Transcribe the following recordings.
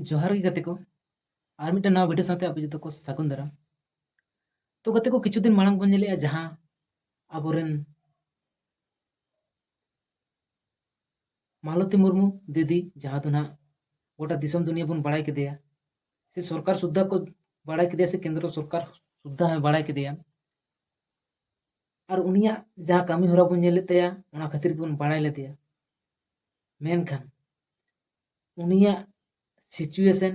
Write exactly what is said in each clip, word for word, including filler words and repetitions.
ᱡᱚᱦᱟᱨ ᱜᱮ ᱜᱟᱛᱮ ᱠᱚ, ᱟᱨ ᱢᱤᱫᱴᱮᱱ ᱱᱟᱣᱟ ᱵᱷᱤᱰᱤᱭᱳ ᱥᱟᱶᱛᱮ ᱟᱯᱮ ᱡᱚᱛᱚ ᱠᱚ ᱥᱟᱹᱜᱩᱱ ᱫᱟᱨᱟᱢ᱾ ᱛᱚ ᱜᱟᱛᱮ ᱠᱚ, ᱠᱤᱪᱷᱩ ᱫᱤᱱ ᱢᱟᱲᱟᱝ ᱵᱚᱱ ᱧᱮᱞᱮᱜᱼᱟ, ᱡᱟᱦᱟᱸ ᱟᱵᱚᱨᱮᱱ ᱢᱟᱞᱚᱛᱤ ᱢᱩᱨᱢᱩ ᱫᱤᱫᱤ, ᱡᱟᱦᱟᱸ ᱫᱚ ᱱᱟᱦᱟᱜ ᱜᱚᱴᱟ ᱫᱤᱥᱚᱢ ᱫᱩᱱᱤᱭᱟᱹ ᱵᱚᱱ ᱵᱟᱲᱟᱭ ᱠᱮᱫᱮᱭᱟ, ᱥᱮ ᱥᱚᱨᱠᱟᱨ ᱥᱩᱫᱽᱫᱷᱟ ᱠᱚ ᱵᱟᱲᱟᱭ ᱠᱮᱫᱮᱭᱟ, ᱥᱮ ᱠᱮᱱᱫᱨᱚ ᱥᱚᱨᱠᱟᱨ ᱥᱩᱫᱽᱫᱷᱟ ᱦᱚᱸᱭ ᱵᱟᱲᱟᱭ ᱠᱮᱫᱮᱭᱟ᱾ ᱟᱨ ᱩᱱᱤᱭᱟᱜ ᱡᱟᱦᱟᱸ ᱠᱟᱹᱢᱤ ᱦᱚᱨᱟ ᱵᱚᱱ ᱧᱮᱞᱮᱫ ᱛᱟᱭᱟ, ᱚᱱᱟ ᱠᱷᱟᱹᱛᱤᱨ ᱜᱮᱵᱚᱱ ᱵᱟᱲᱟᱭ ᱞᱮᱫᱮᱭᱟ᱾ ᱢᱮᱱᱠᱷᱟᱱ ᱩᱱᱤᱭᱟᱜ situation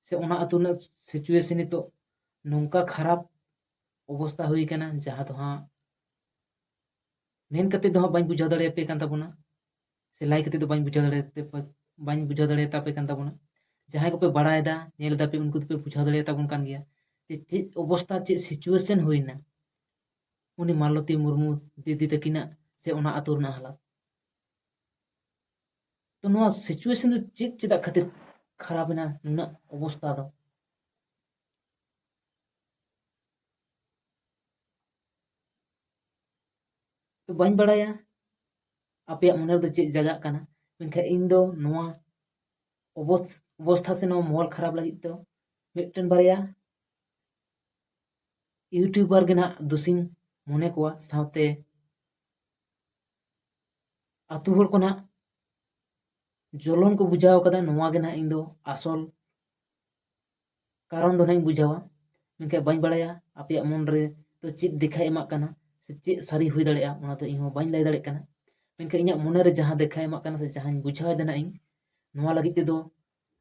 ᱥᱮ ᱚᱱᱟ ᱟᱹᱛᱩ ᱨᱮᱱᱟᱜ situation ᱱᱤᱛᱚᱜ ᱱᱚᱝᱠᱟ ᱠᱷᱟᱨᱟᱯ ᱚᱵᱚᱥᱛᱟ ᱦᱩᱭ ᱟᱠᱟᱱᱟ, ᱡᱟᱦᱟᱸ ᱫᱚ ᱦᱟᱸᱜ ᱢᱮᱱ ᱠᱟᱛᱮ ᱫᱚ ᱦᱟᱸᱜ ᱵᱟᱹᱧ ᱵᱩᱡᱷᱟᱹᱣ ᱫᱟᱲᱮᱭᱟᱯᱮ ᱠᱟᱱ ᱛᱟᱵᱚᱱᱟ, ᱥᱮ ᱞᱟᱹᱭ ᱠᱟᱛᱮ ᱫᱚ ᱵᱟᱹᱧ ᱵᱩᱡᱷᱟᱹᱣ ᱫᱟᱲᱮᱭᱟᱯᱮ, ᱵᱟᱹᱧ ᱵᱩᱡᱷᱟᱹᱣ ᱫᱟᱲᱮᱭᱟᱛᱟᱯᱮ ᱠᱟᱱ ᱛᱟᱵᱚᱱᱟ᱾ ᱡᱟᱦᱟᱸᱭ ᱠᱚᱯᱮ ᱵᱟᱲᱟᱭᱮᱫᱟ, ᱧᱮᱞ ᱫᱟᱯᱮ, ᱩᱱᱠᱩ ᱫᱚᱯᱮ ᱵᱩᱡᱷᱟᱹᱣ ᱫᱟᱲᱮᱭᱟᱛᱟᱵᱚᱱ ᱠᱟᱱ ᱜᱮᱭᱟ ᱡᱮ ᱪᱮᱫ ᱚᱵᱚᱥᱛᱟ, ᱪᱮᱫ situation ᱦᱩᱭᱱᱟ ᱩᱱᱤ ᱢᱟᱞᱚᱛᱤ ᱢᱩᱨᱢᱩ ᱫᱤᱫᱤ ᱛᱟᱹᱠᱤᱱᱟᱜ ᱥᱮ ᱚᱱᱟ ᱟᱹᱛᱩ ᱨᱮᱱᱟᱜ ᱦᱟᱞᱚᱛ᱾ ᱛᱚ ᱱᱚᱣᱟ situation ᱫᱚ ᱪᱮᱫ, ᱪᱮᱫᱟᱜ ᱠᱷᱟᱹᱛᱤᱨ ᱠᱷᱟᱨᱟᱯ ᱮᱱᱟ ᱱᱩᱱᱟᱹᱜ ᱚᱵᱚᱥᱛᱟ ᱫᱚ? ᱛᱚ ᱵᱟᱹᱧ ᱵᱟᱲᱟᱭᱟ ᱟᱯᱮᱭᱟᱜ ᱢᱚᱱᱮ ᱨᱮᱫᱚ ᱪᱮᱫ ᱡᱟᱜᱟᱜ ᱠᱟᱱᱟ, ᱢᱮᱱᱠᱷᱟᱱ ᱤᱧ ᱫᱚ ᱱᱚᱣᱟ ᱚᱵᱚᱥ-, ᱚᱵᱚᱥᱛᱷᱟ ᱥᱮ ᱱᱚᱣᱟ ᱢᱚᱦᱚᱞ ᱠᱷᱟᱨᱟᱯ ᱞᱟᱹᱜᱤᱫ ᱛᱮ ᱢᱤᱫᱴᱮᱱ ᱵᱟᱨᱭᱟ YouTuber ᱜᱮ ᱱᱟᱦᱟᱜ ᱫᱳᱥᱤᱧ ᱢᱚᱱᱮ ᱠᱚᱣᱟ, ᱥᱟᱶᱛᱮ ᱟᱹᱛᱩ ᱦᱚᱲ ᱠᱚ ᱱᱟᱦᱟᱜ ᱡᱚᱞᱚᱱ ᱠᱚ ᱵᱩᱡᱷᱟᱹᱣ ᱠᱟᱫᱟ᱾ ᱱᱚᱣᱟ ᱜᱮ ᱱᱟᱦᱟᱜ ᱤᱧ ᱫᱚ ᱟᱥᱚᱞ ᱠᱟᱨᱚᱱ ᱫᱚ ᱱᱟᱦᱟᱜ ᱤᱧ ᱵᱩᱡᱷᱟᱹᱣᱟ, ᱢᱮᱱᱠᱷᱟᱱ ᱵᱟᱹᱧ ᱵᱟᱲᱟᱭᱟ ᱟᱯᱮᱭᱟᱜ ᱢᱚᱱ ᱨᱮ ᱫᱚ ᱪᱮᱫ ᱫᱮᱠᱷᱟᱭ ᱮᱢᱟᱜ ᱠᱟᱱᱟ ᱥᱮ ᱪᱮᱫ ᱥᱟᱹᱨᱤ ᱦᱩᱭ ᱫᱟᱲᱮᱭᱟᱜᱼᱟ, ᱚᱱᱟ ᱫᱚ ᱤᱧ ᱦᱚᱸ ᱵᱟᱹᱧ ᱞᱟᱹᱭ ᱫᱟᱲᱮᱭᱟᱜ ᱠᱟᱱᱟ᱾ ᱢᱮᱱᱠᱷᱟᱱ ᱤᱧᱟᱹᱜ ᱢᱚᱱᱮ ᱨᱮ ᱡᱟᱦᱟᱸ ᱫᱮᱠᱷᱟᱭ ᱮᱢᱟᱜ ᱠᱟᱱᱟ ᱥᱮ ᱡᱟᱦᱟᱸᱧ ᱵᱩᱡᱷᱟᱹᱣ ᱮᱫᱟ ᱱᱟᱦᱟᱜ ᱤᱧ, ᱱᱚᱣᱟ ᱞᱟᱹᱜᱤᱫ ᱛᱮᱫᱚ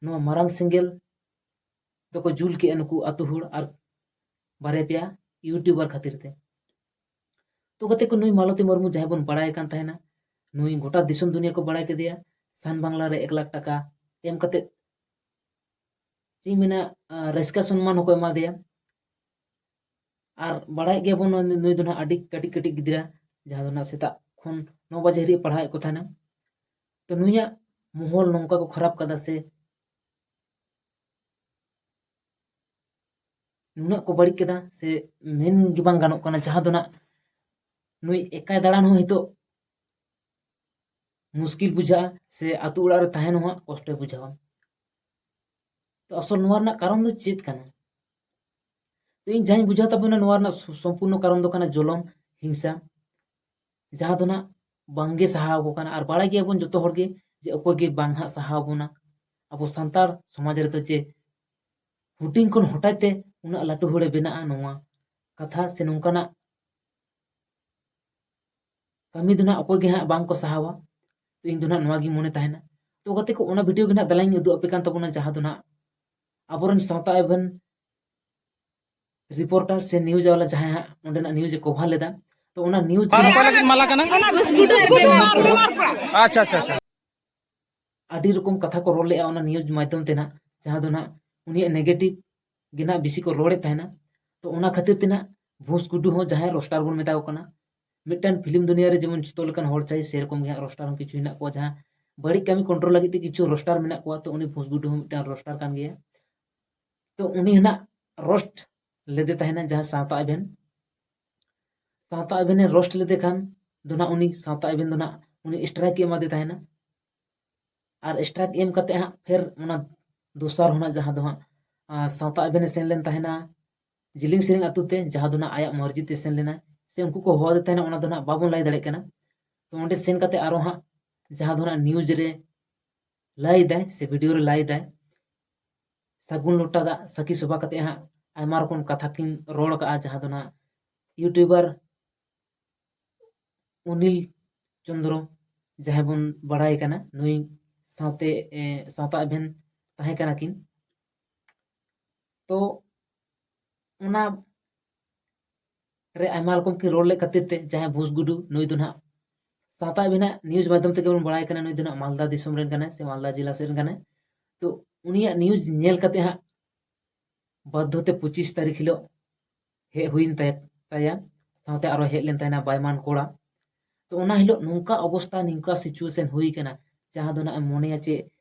ᱱᱚᱣᱟ ᱢᱟᱨᱟᱝ ᱥᱮᱸᱜᱮᱞ ᱫᱚᱠᱚ ᱡᱩᱞ ᱠᱮᱜᱼᱟ ᱱᱩᱠᱩ ᱟᱹᱛᱩ ᱦᱚᱲ ᱟᱨ ᱵᱟᱨᱭᱟ ᱯᱮᱭᱟ YouTuber ᱠᱷᱟᱹᱛᱤᱨ ᱛᱮ᱾ ᱛᱚ ᱜᱟᱛᱮ ᱠᱚ, ᱱᱩᱭ ᱢᱟᱞᱚᱛᱤ ᱢᱩᱨᱢᱩ ᱡᱟᱦᱟᱸᱭ ᱵᱚᱱ ᱵᱟᱲᱟᱭ ᱠᱟᱱ ᱛᱟᱦᱮᱱᱟ, ᱱᱩᱭ ᱜᱚᱴᱟ ᱫᱤᱥᱚᱢ ᱫᱩᱱᱤᱭᱟᱹ ᱠᱚ ᱵᱟᱲᱟᱭ ᱠᱮᱫᱮᱭᱟ, ᱥᱟᱱ ᱵᱟᱝᱞᱟ ᱨᱮ ᱮᱠ ᱞᱟᱠᱷ ᱴᱟᱠᱟ ᱮᱢ ᱠᱟᱛᱮ, ᱪᱮᱫ ᱤᱧ ᱢᱮᱱᱟ, ᱟᱸ, ᱨᱟᱹᱥᱠᱟᱹ ᱥᱚᱱᱢᱟᱱ ᱦᱚᱸᱠᱚ ᱮᱢᱟ ᱫᱮᱭᱟ᱾ ᱟᱨ ᱵᱟᱲᱟᱭᱮᱫ ᱜᱮᱭᱟᱵᱚᱱ, ᱱᱩᱭ, ᱱᱩᱭ ᱫᱚ ᱱᱟᱦᱟᱜ ᱟᱹᱰᱤ ᱠᱟᱹᱴᱤᱡ ᱠᱟᱹᱴᱤᱡ ᱜᱤᱫᱽᱨᱟᱹ, ᱡᱟᱦᱟᱸ ᱫᱚ ᱱᱟᱦᱟᱜ ᱥᱮᱛᱟᱜ ᱠᱷᱚᱱ ᱱᱚ ᱵᱟᱡᱮ ᱦᱟᱹᱨᱤᱡ ᱯᱟᱲᱦᱟᱣᱮᱫ ᱠᱚ ᱛᱟᱦᱮᱱᱟ᱾ ᱛᱚ ᱱᱩᱭᱟᱜ ᱢᱚᱦᱚᱞ ᱱᱚᱝᱠᱟ ᱠᱚ ᱠᱷᱟᱨᱟᱯ ᱠᱟᱫᱟ ᱥᱮ ᱱᱩᱱᱟᱹᱜ ᱠᱚ ᱵᱟᱹᱲᱤᱡ ᱠᱮᱫᱟ ᱥᱮ ᱢᱮᱱ ᱜᱮ ᱵᱟᱝ ᱜᱟᱱᱚᱜ ᱠᱟᱱᱟ, ᱡᱟᱦᱟᱸ ᱫᱚ ᱱᱟᱜ ᱱᱩᱭ ᱮᱠᱟᱭ ᱫᱟᱬᱟᱱ ᱦᱚᱸ ᱱᱤᱛᱚᱜ ᱢᱩᱥᱠᱤᱞ ᱵᱩᱡᱷᱟᱹᱜᱼᱟ, ᱥᱮ ᱟᱹᱛᱩ ᱚᱲᱟᱜ ᱨᱮ ᱛᱟᱦᱮᱱ ᱦᱚᱸ ᱦᱟᱸᱜ ᱠᱚᱥᱴᱚᱭ ᱵᱩᱡᱷᱟᱹᱣᱟ᱾ ᱛᱚ ᱟᱥᱚᱞ ᱱᱚᱣᱟ ᱨᱮᱱᱟᱜ ᱠᱟᱨᱚᱱ ᱫᱚ ᱪᱮᱫ ᱠᱟᱱᱟ? ᱛᱚ ᱤᱧ ᱡᱟᱦᱟᱸᱧ ᱵᱩᱡᱷᱟᱹᱣ ᱛᱟᱵᱚᱱᱟ, ᱱᱚᱣᱟ ᱨᱮᱱᱟᱜ ᱥᱚ-, ᱥᱚᱢᱯᱩᱨᱱᱚ ᱠᱟᱨᱚᱱ ᱫᱚ ᱠᱟᱱᱟ ᱡᱚᱞᱚᱱ, ᱦᱤᱝᱥᱟ, ᱡᱟᱦᱟᱸ ᱫᱚ ᱱᱟᱜ ᱵᱟᱝᱜᱮ ᱥᱟᱦᱟᱣ ᱟᱠᱚ ᱠᱟᱱᱟ᱾ ᱟᱨ ᱵᱟᱲᱟᱭ ᱜᱮᱭᱟᱵᱚᱱ ᱡᱚᱛᱚ ᱦᱚᱲ ᱜᱮ ᱡᱮ ᱚᱠᱚᱭ ᱜᱮ ᱵᱟᱝ ᱦᱟᱸᱜ ᱥᱟᱦᱟᱣ ᱵᱚᱱᱟ ᱟᱵᱚ ᱥᱟᱱᱛᱟᱲ ᱥᱚᱢᱟᱡᱽ ᱨᱮᱫᱚ, ᱡᱮ ᱦᱩᱰᱤᱧ ᱠᱷᱚᱱ ᱦᱚᱴᱟᱛ ᱛᱮ ᱩᱱᱟᱹᱜ ᱞᱟᱹᱴᱩ ᱦᱚᱲᱮ ᱵᱮᱱᱟᱜᱼᱟ, ᱱᱚᱣᱟ ᱠᱟᱛᱷᱟ ᱥᱮ ᱱᱚᱝᱠᱟᱱᱟᱜ ᱠᱟᱹᱢᱤ ᱫᱚ ᱱᱟᱜ ᱚᱠᱚᱭ ᱜᱮ ᱦᱟᱸᱜ ᱵᱟᱝ ᱠᱚ ᱥᱟᱦᱟᱣᱟ᱾ ᱛᱚ ᱤᱧ ᱫᱚ ᱱᱟᱜ ᱱᱚᱣᱟ ᱜᱤᱧ ᱢᱚᱱᱮ ᱛᱟᱦᱮᱱᱟ᱾ ᱛᱚ ᱜᱟᱛᱮ ᱠᱚ, ᱚᱱᱟ ᱵᱷᱤᱰᱤᱭᱳ ᱜᱮ ᱱᱟᱜ ᱫᱮᱞᱟᱧ ᱩᱫᱩᱜ ᱟᱯᱮ ᱠᱟᱱ ᱛᱟᱵᱚᱱᱟ, ᱡᱟᱦᱟᱸ ᱫᱚ ᱱᱟᱜ ᱟᱵᱚᱨᱮᱱ ᱥᱟᱶᱛᱟ ᱮᱵᱷᱮᱱ ᱨᱤᱯᱳᱨᱴᱟᱨ ᱥᱮ ᱱᱤᱭᱩᱡᱽ ᱟᱣᱞᱟ ᱡᱟᱦᱟᱸᱭ ᱦᱟᱸᱜ ᱚᱸᱰᱮᱱᱟᱜ ᱱᱤᱭᱩᱡᱽ ᱮ ᱠᱚᱵᱷᱟᱨ ᱞᱮᱫᱟ, ᱛᱚ ᱚᱱᱟ ᱱᱤᱭᱩᱡᱽ ᱚᱠᱚᱭ ᱞᱟᱹᱜᱤᱫ ᱢᱟᱞᱟ ᱠᱟᱱᱟ? ᱟᱪᱪᱷᱟ, ᱟᱪᱪᱷᱟ, ᱟᱪᱪᱷᱟ᱾ ᱟᱹᱰᱤ ᱨᱚᱠᱚᱢ ᱠᱟᱛᱷᱟ ᱠᱚ ᱨᱚᱲ ᱞᱮᱜᱼᱟ ᱚᱱᱟ ᱱᱤᱭᱩᱡᱽ ᱢᱟᱫᱽᱫᱷᱚᱢ ᱛᱮ ᱱᱟᱜ, ᱡᱟᱦᱟᱸ ᱫᱚ ᱱᱟᱜ ᱩᱱᱤᱭᱟᱜ ᱱᱮᱜᱮᱴᱤᱵᱷ ᱜᱮ ᱱᱟᱜ ᱵᱮᱥᱤ ᱠᱚ ᱨᱚᱲᱮᱫ ᱛᱟᱦᱮᱱᱟ᱾ ᱛᱚ ᱚᱱᱟ ᱠᱷᱟᱹᱛᱤᱨ ᱛᱮ ᱱᱟᱜ ᱵᱷᱩᱥ ᱜᱩᱰᱩ ᱦᱚᱸ, ᱡᱟᱦᱟᱸᱭ ᱨᱳᱥᱴᱟᱨ ᱵᱚᱱ ᱢᱮᱛᱟ ᱠᱚ ᱠᱟᱱᱟ, ᱢᱤᱫᱴᱟᱝ ᱯᱷᱤᱞᱢ ᱫᱩᱱᱤᱭᱟᱹ ᱨᱮ ᱡᱮᱢᱚᱱ ᱡᱚᱛᱚ ᱞᱮᱠᱟᱱ ᱦᱚᱲ ᱪᱟᱹᱭ, ᱥᱮᱨᱚᱠᱚᱢ ᱜᱮ ᱦᱟᱸᱜ ᱨᱳᱥᱴᱟᱨ ᱦᱚᱸ ᱠᱤᱪᱷᱩ ᱦᱮᱱᱟᱜ ᱠᱚᱣᱟ, ᱡᱟᱦᱟᱸ ᱵᱟᱹᱲᱤᱡ ᱠᱟᱹᱢᱤ ᱠᱚᱱᱴᱨᱳᱞ ᱞᱟᱹᱜᱤᱫ ᱛᱮ ᱠᱤᱪᱷᱩ ᱨᱳᱥᱴᱟᱨ ᱢᱮᱱᱟᱜ ᱠᱚᱣᱟ᱾ ᱛᱚ ᱩᱱᱤ ᱵᱷᱩᱥ ᱜᱩᱰᱩ ᱦᱚᱸ ᱢᱤᱫᱴᱟᱝ ᱨᱳᱥᱴᱟᱨ ᱠᱟᱱ ᱜᱮᱭᱟ᱾ ᱛᱚ ᱩᱱᱤ ᱦᱚᱸ ᱱᱟᱜ ᱨᱳᱥᱴ ᱞᱮᱫᱮ ᱛᱟᱦᱮᱱᱟ ᱡᱟᱦᱟᱸ ᱥᱟᱶᱛᱟ ᱮᱵᱷᱮᱱ, ᱥᱟᱶᱛᱟ ᱮᱵᱷᱮᱱ ᱮ ᱨᱳᱥᱴ ᱞᱮᱫᱮ ᱠᱷᱟᱱ ᱫᱚ ᱱᱟᱜ ᱩᱱᱤ ᱥᱟᱶᱛᱟ ᱮᱵᱷᱮᱱ ᱫᱚ ᱱᱟᱜ ᱩᱱᱤ ᱥᱴᱨᱟᱭᱤᱠ ᱮ ᱮᱢᱟᱫᱮ ᱛᱟᱦᱮᱱᱟ᱾ ᱟᱨ ᱥᱴᱨᱟᱭᱤᱠ ᱮᱢ ᱠᱟᱛᱮ ᱦᱟᱸᱜ ᱯᱷᱮᱨ ᱚᱱᱟ ᱫᱚᱥᱟᱨ ᱦᱚᱸ ᱱᱟᱜ ᱡᱟᱦᱟᱸ ᱫᱚ ᱦᱟᱸᱜ, ᱟᱸ, ᱥᱟᱶᱛᱟ ᱮᱵᱷᱮᱱ ᱮ ᱥᱮᱱ ᱞᱮᱱ ᱛᱟᱦᱮᱱᱟ ᱡᱤᱞᱤᱝ ᱥᱮᱨᱮᱧ ᱟᱹᱛᱩ ᱛᱮ, ᱡᱟᱦᱟᱸ ᱫᱚ ᱱᱟᱜ ᱟᱭᱟᱜ ᱢᱚᱨᱡᱤ ᱛᱮ ᱥᱮᱱ ᱞᱮᱱᱟᱭ, ᱥᱮ ᱩᱱᱠᱩ ᱠᱚ ᱦᱚᱦᱚ ᱟᱫᱮ ᱛᱟᱦᱮᱱᱟ, ᱚᱱᱟ ᱫᱚ ᱱᱟᱜ ᱵᱟᱵᱚᱱ ᱞᱟᱹᱭ ᱫᱟᱲᱮᱭᱟᱜ ᱠᱟᱱᱟ᱾ ᱛᱚ ᱚᱸᱰᱮ ᱥᱮᱱ ᱠᱟᱛᱮ ᱟᱨᱚ ᱦᱟᱸᱜ ᱡᱟᱦᱟᱸ ᱫᱚ ᱱᱟᱜ ᱱᱤᱭᱩᱡᱽ ᱨᱮ ᱞᱟᱹᱭ ᱫᱟᱭ ᱥᱮ ᱵᱷᱤᱰᱤᱭᱳ ᱨᱮ ᱞᱟᱹᱭ ᱫᱟᱭ, ᱥᱟᱹᱜᱩᱱ ᱞᱚᱴᱟ ᱫᱟᱜ ᱥᱟᱹᱠᱷᱤ ᱥᱚᱵᱷᱟ ᱠᱟᱛᱮ ᱦᱟᱸᱜ ᱟᱭᱢᱟ ᱨᱚᱠᱚᱢ ᱠᱟᱛᱷᱟ ᱠᱤᱱ ᱨᱚᱲ ᱠᱟᱜᱼᱟ, ᱡᱟᱦᱟᱸ ᱫᱚ ᱱᱟᱜ ᱤᱭᱩᱴᱩᱵᱟᱨ ᱚᱱᱤᱞ ᱪᱚᱸᱫᱽᱨᱚ, ᱡᱟᱦᱟᱸᱭ ᱵᱚᱱ ᱵᱟᱲᱟᱭ ᱠᱟᱱᱟ, ᱱᱩᱭ ᱥᱟᱶᱛᱮ, ᱮ, ᱥᱟᱶᱛᱟ ᱮᱵᱷᱮᱱ ᱛᱟᱦᱮᱸ ᱠᱟᱱᱟ ᱠᱤᱱ᱾ ᱛᱚ ᱚᱱᱟ ᱨᱮ ᱟᱭᱢᱟ ᱨᱚᱠᱚᱢ ᱠᱤᱱ ᱨᱚᱲ ᱞᱮᱫ ᱠᱷᱟᱹᱛᱤᱨ ᱛᱮ ᱡᱟᱦᱟᱸᱭ ᱵᱷᱩᱥ ᱜᱩᱰᱩ, ᱱᱩᱭ ᱫᱚ ᱱᱟᱦᱟᱜ ᱥᱟᱶᱛᱟ ᱮᱵᱷᱮᱱᱟᱜ ᱱᱤᱭᱩᱡᱽ ᱢᱟᱫᱽᱫᱷᱚᱢ ᱛᱮᱜᱮ ᱵᱚᱱ ᱵᱟᱲᱟᱭ ᱠᱟᱱᱟ, ᱱᱩᱭ ᱫᱚ ᱱᱟᱦᱟᱜ ᱢᱟᱞᱫᱟ ᱫᱤᱥᱚᱢ ᱨᱮᱱ ᱠᱟᱱᱟᱭ ᱥᱮ ᱢᱟᱞᱫᱟ ᱡᱮᱞᱟ ᱥᱮᱫ ᱨᱮᱱ ᱠᱟᱱᱟᱭ᱾ ᱛᱚ ᱩᱱᱤᱭᱟᱜ ᱱᱤᱭᱩᱡᱽ ᱧᱮᱞ ᱠᱟᱛᱮ ᱦᱟᱸᱜ ᱵᱟᱫᱽᱫᱷᱚ ᱛᱮ ᱯᱚᱸᱪᱤᱥ ᱛᱟᱹᱨᱤᱠᱷ ᱦᱤᱞᱳᱜ ᱦᱮᱡ ᱦᱩᱭᱮᱱ ᱛᱟᱭ-, ᱛᱟᱭᱟ, ᱥᱟᱶᱛᱮ ᱟᱨᱚ ᱦᱮᱡ ᱞᱮᱱ ᱛᱟᱦᱮᱱᱟ ᱵᱟᱭᱢᱟᱱ ᱠᱚᱲᱟ᱾ ᱛᱚ ᱚᱱᱟ ᱦᱤᱞᱳᱜ ᱱᱚᱝᱠᱟ ᱚᱵᱚᱥᱛᱟ, ᱱᱚᱝᱠᱟ situation ᱦᱩᱭ ᱠᱟᱱᱟ, ᱡᱟᱦᱟᱸ ᱫᱚ ᱱᱟᱜ ᱮᱢ ᱢᱚᱱᱮᱭᱟ ᱪᱮ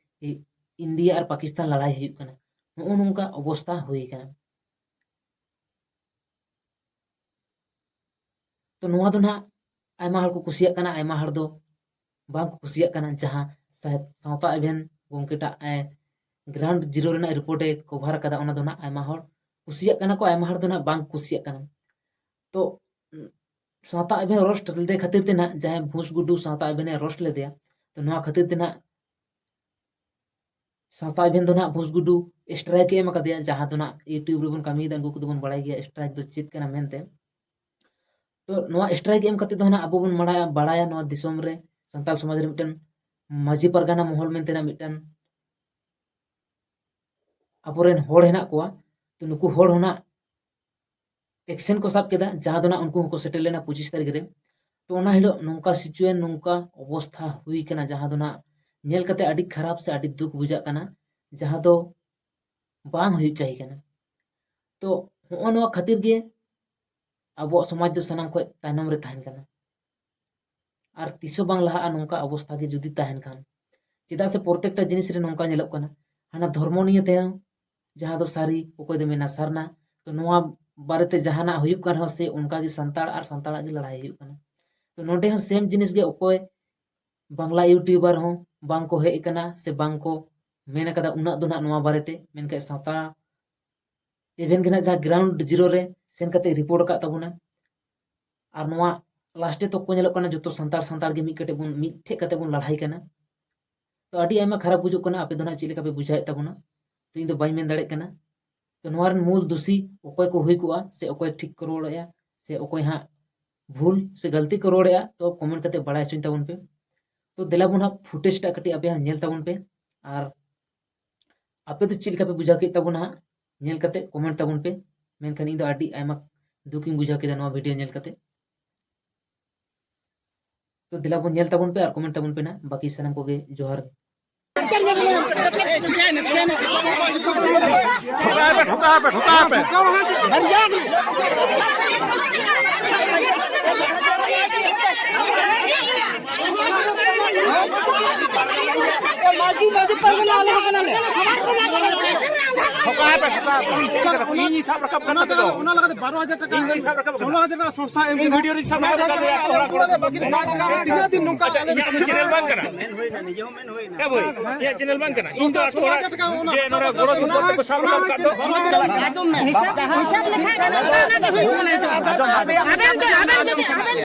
ᱤ-, ᱤᱱᱰᱤᱭᱟ ᱟᱨ ᱯᱟᱠᱤᱥᱛᱟᱱ ᱞᱟᱲᱟᱭ ᱦᱩᱭᱩᱜ ᱠᱟᱱᱟ, ᱱᱚᱜᱼᱚ ᱱᱚᱝᱠᱟ ᱚᱵᱚᱥᱛᱟ ᱦᱩᱭ ᱠᱟᱱᱟ᱾ ᱛᱚ ᱱᱚᱣᱟ ᱫᱚ ᱱᱟᱜ ᱟᱭᱢᱟ ᱦᱚᱲ ᱠᱚ ᱠᱩᱥᱤᱭᱟᱜ ᱠᱟᱱᱟ, ᱟᱭᱢᱟ ᱦᱚᱲ ᱫᱚ ᱵᱟᱝ ᱠᱚ ᱠᱩᱥᱤᱭᱟᱜ ᱠᱟᱱᱟ᱾ ᱡᱟᱦᱟᱸ ᱥᱟᱶᱦᱮᱫ, ᱥᱟᱶᱛᱟ ᱮᱵᱷᱮᱱ ᱜᱚᱢᱠᱮ ᱴᱟᱜ ᱮ ᱜᱨᱟᱣᱩᱱᱰ ᱡᱤᱨᱳ ᱨᱮᱱᱟᱜ ᱨᱤᱯᱳᱨᱴ ᱮ ᱠᱚᱵᱷᱟᱨ ᱠᱟᱫᱟ, ᱚᱱᱟ ᱫᱚ ᱱᱟᱜ ᱟᱭᱢᱟ ᱦᱚᱲ ᱠᱩᱥᱤᱭᱟᱜ ᱠᱟᱱᱟ ᱠᱚ, ᱟᱭᱢᱟ ᱦᱚᱲ ᱫᱚ ᱱᱟᱜ ᱵᱟᱝ ᱠᱩᱥᱤᱭᱟᱜ ᱠᱟᱱᱟ᱾ ᱛᱚ ᱥᱟᱶᱛᱟ ᱮᱵᱷᱮᱱ ᱨᱳᱥᱴ ᱞᱮᱫᱮ ᱠᱷᱟᱹᱛᱤᱨ ᱛᱮ ᱱᱟᱜ ᱡᱟᱦᱟᱸᱭ ᱵᱷᱩᱥ ᱜᱩᱰᱩ ᱥᱟᱶᱛᱟ ᱮᱵᱷᱮᱱ ᱮ ᱨᱳᱥᱴ ᱞᱮᱫᱮᱭᱟ, ᱛᱚ ᱱᱚᱣᱟ ᱠᱷᱟᱹᱛᱤᱨ ᱛᱮ ᱱᱟᱜ ᱥᱟᱶᱛᱟ ᱮᱵᱷᱮᱱ ᱫᱚ ᱱᱟᱜ ᱵᱷᱩᱥ ᱜᱩᱰᱩ ᱥᱴᱨᱟᱭᱤᱠ ᱮ ᱮᱢ ᱟᱠᱟᱫᱮᱭᱟ᱾ ᱡᱟᱦᱟᱸ ᱫᱚ ᱱᱟᱜ YouTube ᱨᱮᱵᱚᱱ ᱠᱟᱹᱢᱤᱭᱮᱫᱟ, ᱩᱱᱠᱩ ᱠᱚᱫᱚ ᱵᱚᱱ ᱵᱟᱲᱟᱭ ᱜᱮᱭᱟ ᱥᱴᱨᱟᱭᱤᱠ ᱫᱚ ᱪᱮᱫ ᱠᱟᱱᱟ ᱢᱮᱱᱛᱮ᱾ ᱛᱚ ᱱᱚᱣᱟ ᱥᱴᱨᱟᱭᱤᱠ ᱮᱢ ᱠᱟᱛᱮ ᱫᱚ ᱱᱟᱜ ᱟᱵᱚ ᱵᱚᱱ ᱵᱟᱲᱟᱭᱟ, ᱵᱟᱲᱟᱭᱟ ᱱᱚᱣᱟ ᱫᱤᱥᱚᱢ ᱨᱮ ᱥᱟᱱᱛᱟᱲ ᱥᱚᱢᱟᱡᱽ ᱨᱮ ᱢᱤᱫᱴᱮᱱ ᱢᱟᱹᱡᱷᱤ ᱯᱟᱨᱜᱟᱱᱟ ᱢᱚᱦᱚᱞ ᱢᱮᱱᱛᱮ ᱱᱟᱜ ᱢᱤᱫᱴᱮᱱ ᱟᱵᱚᱨᱮᱱ ᱦᱚᱲ ᱦᱮᱱᱟᱜ ᱠᱚᱣᱟ᱾ ᱛᱚ ᱱᱩᱠᱩ ᱦᱚᱲ ᱦᱚᱸ ᱱᱟᱜ ᱮᱠᱥᱮᱱ ᱠᱚ ᱥᱟᱵ ᱠᱮᱫᱟ, ᱡᱟᱦᱟᱸ ᱫᱚ ᱱᱟᱜ ᱩᱱᱠᱩ ᱦᱚᱸᱠᱚ ᱥᱮᱴᱮᱨ ᱞᱮᱱᱟ ᱯᱚᱸᱪᱤᱥ ᱛᱟᱹᱨᱤᱠᱷ ᱨᱮ᱾ ᱛᱚ ᱚᱱᱟ ᱦᱤᱞᱳᱜ ᱱᱚᱝᱠᱟ ᱥᱤᱪᱩᱭᱮᱱ, ᱱᱚᱝᱠᱟ ᱚᱵᱚᱥᱛᱷᱟ ᱦᱩᱭ ᱠᱟᱱᱟ, ᱡᱟᱦᱟᱸ ᱫᱚ ᱱᱟᱜ ᱧᱮᱞ ᱠᱟᱛᱮ ᱟᱹᱰᱤ ᱠᱷᱟᱨᱟᱯ ᱥᱮ ᱟᱹᱰᱤ ᱫᱩᱠ ᱵᱩᱡᱷᱟᱹᱜ ᱠᱟᱱᱟ, ᱡᱟᱦᱟᱸ ᱫᱚ ᱵᱟᱝ ᱦᱩᱭᱩᱜ ᱪᱟᱹᱦᱤ ᱠᱟᱱᱟ᱾ ᱛᱚ ᱦᱚᱸᱜᱼᱚ ᱱᱚᱣᱟ ᱠᱷᱟᱹᱛᱤᱨ ᱜᱮ ᱟᱵᱚᱣᱟᱜ ᱥᱚᱢᱟᱡᱽ ᱫᱚ ᱥᱟᱱᱟᱢ ᱠᱷᱚᱱ ᱛᱟᱭᱱᱚᱢ ᱨᱮ ᱛᱟᱦᱮᱱ ᱠᱟᱱᱟ᱾ ᱟᱨ ᱛᱤᱥ ᱦᱚᱸ ᱵᱟᱝ ᱞᱟᱦᱟᱜᱼᱟ ᱱᱚᱝᱠᱟ ᱚᱵᱚᱥᱛᱷᱟ ᱜᱮ ᱡᱩᱫᱤ ᱛᱟᱦᱮᱱ ᱠᱷᱟᱱ᱾ ᱪᱮᱫᱟᱜ ᱥᱮ ᱯᱨᱚᱛᱮᱠᱴᱟ ᱡᱤᱱᱤᱥ ᱨᱮ ᱱᱚᱝᱠᱟ ᱧᱮᱞᱚᱜ ᱠᱟᱱᱟ, ᱦᱟᱱᱟ ᱫᱷᱚᱨᱢᱚ ᱱᱤᱭᱮ ᱛᱮᱦᱚᱸ, ᱡᱟᱦᱟᱸ ᱫᱚ ᱥᱟᱹᱨᱤ, ᱚᱠᱚᱭ ᱫᱚ ᱢᱮᱱᱟ ᱥᱟᱨᱱᱟ᱾ ᱛᱚ ᱱᱚᱣᱟ ᱵᱟᱨᱮᱛᱮ ᱡᱟᱦᱟᱱᱟᱜ ᱦᱩᱭᱩᱜ ᱠᱟᱱ ᱨᱮᱦᱚᱸ ᱥᱮ ᱚᱱᱠᱟ ᱜᱮ ᱥᱟᱱᱛᱟᱲ ᱟᱨ ᱥᱟᱱᱛᱟᱲᱟᱜ ᱜᱮ ᱞᱟᱹᱲᱦᱟᱹᱭ ᱦᱩᱭᱩᱜ ᱠᱟᱱᱟ᱾ ᱛᱚ ᱱᱚᱰᱮ ᱦᱚᱸ ᱥᱮᱢ ᱡᱤᱱᱤᱥ ᱜᱮ, ᱚᱠᱚᱭ ᱵᱟᱝᱞᱟ ᱤᱭᱩᱴᱩᱵᱟᱨ ᱦᱚᱸ ᱵᱟᱝ ᱠᱚ ᱦᱮᱡ ᱟᱠᱟᱱᱟ ᱥᱮ ᱵᱟᱝ ᱠᱚ ᱢᱮᱱ ᱟᱠᱟᱫᱟ ᱩᱱᱟᱹᱜ ᱫᱚ ᱱᱟᱜ ᱱᱚᱣᱟ ᱵᱟᱨᱮᱛᱮ, ᱢᱮᱱᱠᱷᱟᱱ ᱥᱟᱶᱛᱟ ᱮᱵᱷᱮᱱ ᱜᱮ ᱱᱟᱜ ᱡᱟᱦᱟᱸ ᱜᱨᱟᱣᱩᱱᱰ ᱡᱤᱨᱳ ᱨᱮ ᱥᱮᱱ ᱠᱟᱛᱮ ᱨᱤᱯᱳᱨᱴ ᱟᱠᱟᱫ ᱛᱟᱵᱚᱱᱟ᱾ ᱟᱨ ᱱᱚᱣᱟ ᱞᱟᱥᱴᱮ ᱛᱚᱠᱠᱚ ᱧᱮᱞᱚᱜ ᱠᱟᱱᱟ, ᱡᱚᱛᱚ ᱥᱟᱱᱛᱟᱲ ᱥᱟᱱᱛᱟᱲ ᱜᱮ ᱢᱤᱫ ᱠᱟᱹᱴᱤᱡ ᱵᱚᱱ, ᱢᱤᱫ ᱴᱷᱮᱡ ᱠᱟᱛᱮ ᱵᱚᱱ ᱞᱟᱲᱦᱟᱭ ᱠᱟᱱᱟ᱾ ᱛᱚ ᱟᱹᱰᱤ ᱟᱭᱢᱟ ᱠᱷᱟᱨᱟᱯ ᱵᱩᱡᱩᱜ ᱠᱟᱱᱟ᱾ ᱟᱯᱮ ᱫᱚ ᱱᱟᱜ ᱪᱮᱫ ᱞᱮᱠᱟ ᱯᱮ ᱵᱩᱡᱷᱟᱹᱣᱮᱫ ᱛᱟᱵᱚᱱᱟ? ᱛᱚ ᱤᱧ ᱫᱚ ᱵᱟᱹᱧ ᱢᱮᱱ ᱫᱟᱲᱮᱭᱟᱜ ᱠᱟᱱᱟ᱾ ᱛᱚ ᱱᱚᱣᱟ ᱨᱮᱱ ᱢᱩᱞ ᱫᱩᱥᱤ ᱚᱠᱚᱭ ᱠᱚ ᱦᱩᱭ ᱠᱚᱜᱼᱟ, ᱥᱮ ᱚᱠᱚᱭ ᱴᱷᱤᱠ ᱠᱚ ᱨᱚᱲᱮᱫᱼᱟ, ᱥᱮ ᱚᱠᱚᱭ ᱦᱟᱸᱜ ᱵᱷᱩᱞ ᱥᱮ ᱜᱟᱹᱞᱛᱤ ᱠᱚ ᱨᱚᱲᱮᱫᱼᱟ, ᱛᱚ ᱠᱚᱢᱮᱱᱴ ᱠᱟᱛᱮ ᱵᱟᱲᱟᱭ ᱦᱚᱪᱚᱧ ᱛᱟᱵᱚᱱ ᱯᱮ᱾ ᱛᱚ ᱫᱮᱞᱟ ᱵᱚᱱ ᱦᱟᱸᱜ ᱯᱷᱩᱴᱮᱡᱽ ᱴᱟᱜ ᱠᱟᱹᱴᱤᱡ ᱟᱯᱮ ᱦᱚᱸ ᱧᱮᱞ ᱛᱟᱵᱚᱱ ᱯᱮ᱾ ᱟᱨ ᱟᱯᱮ ᱫᱚ ᱪᱮᱫ ᱞᱮᱠᱟ ᱯᱮ ᱵᱩᱡᱷᱟᱹᱣ ᱠᱮᱫ ᱛᱟᱵᱚᱱᱟ ᱦᱟᱸᱜ, ᱧᱮᱞ ᱠᱟᱛᱮ ᱠᱚᱢᱮᱱᱴ ᱛᱟᱵᱚᱱ ᱯᱮ᱾ ᱢᱮᱱᱠᱷᱟᱱ ᱤᱧ ᱫᱚ ᱟᱹᱰᱤ ᱟᱭᱢᱟ ᱫᱩᱠ ᱤᱧ ᱵᱩᱡᱷᱟᱹᱣ ᱠᱮᱫᱟ ᱱᱚᱣᱟ ᱵᱷᱤᱰᱤᱭᱳ ᱧᱮᱞ ᱠᱟᱛᱮ᱾ ᱛᱚ ᱫᱮᱞᱟ ᱵᱚᱱ ᱧᱮᱞ ᱛᱟᱵᱚᱱ ᱯᱮ ᱟᱨ ᱠᱚᱢᱮᱱᱴ ᱛᱟᱵᱚᱱ ᱯᱮ ᱱᱟᱜ᱾ ᱵᱟᱹᱠᱤ ᱥᱟᱱᱟᱢ ᱠᱚᱜᱮ ᱡᱚᱦᱟᱨ᱾ ᱴᱷᱚᱠᱟᱣ ᱯᱮ, ᱴᱷᱚᱠᱟᱣ ᱯᱮ, ᱴᱷᱚᱠᱟᱣ ᱯᱮ᱾ ᱢᱟᱹᱡᱷᱤ, ᱢᱟᱹᱡᱷᱤ ᱯᱟᱨᱜᱟᱱᱟ ᱟᱞᱮ ᱦᱚᱸ ᱠᱟᱱᱟᱞᱮ᱾ ᱴᱷᱚᱠᱟᱣ ᱯᱮ, ᱴᱷᱚᱠᱟᱣ ᱯᱮ᱾ ᱤᱧ ᱥᱟᱵ ᱨᱟᱠᱟᱵ ᱠᱟᱱ ᱚᱱᱟ ᱛᱟᱯᱮ ᱫᱚ᱾ ᱞᱟᱜᱟᱫ, ᱚᱱᱟ ᱞᱟᱜᱟᱫ ᱵᱟᱨᱚ ᱦᱟᱡᱟᱨ ᱴᱟᱠᱟ ᱤᱧ ᱥᱟᱵ ᱨᱟᱠᱟᱵ ᱠᱟᱱᱟ᱾ ᱥᱳᱞᱳ ᱦᱟᱡᱟᱨ ᱴᱟᱠᱟ ᱥᱚᱝᱥᱛᱷᱟ ᱮᱢ ᱤᱧ ᱠᱮᱫᱟ᱾ ᱵᱷᱤᱰᱤᱭᱳ ᱨᱤᱧ ᱥᱟᱵ ᱨᱟᱠᱟᱵ ᱠᱟᱱᱟ᱾ ᱛᱤᱱᱟᱹᱜ ᱫᱤᱱ ᱱᱚᱝᱠᱟ ᱟᱪᱪᱷᱟ, ᱤᱧᱟᱹᱜ ᱫᱚ ᱪᱮᱱᱮᱞ ᱵᱟᱝ ᱠᱟᱱᱟ᱾ ᱦᱮᱸ ᱵᱷᱟᱹᱭ, ᱤᱧᱟᱹᱜ ᱪᱮᱱᱮᱞ ᱵᱟᱝ ᱠᱟᱱᱟ᱾ ᱤᱧ ᱫᱚ ᱟᱛᱳ ᱦᱚᱲᱟᱜ ᱡᱮ ᱱᱚᱰᱮ ᱜᱚᱲᱚ ᱥᱚᱯᱚᱦᱚᱫ ᱛᱮᱠᱚ ᱥᱟᱵ ᱨᱟᱠᱟᱵ ᱠᱟᱜ ᱫᱚ᱾ ᱦᱤᱥᱟᱹᱵ, ᱦᱤᱥᱟᱹᱵ ᱞᱮᱠᱷᱟᱱ ᱜᱮ ᱱᱚᱝᱠᱟ ᱚᱱᱟ ᱫᱚ ᱦᱩᱭᱩᱜ ᱠᱟᱱᱟ᱾ ᱟᱵᱮᱱ ᱫᱚ, ᱟᱵᱮᱱ ᱡᱩᱫᱤ, ᱟᱵᱮᱱ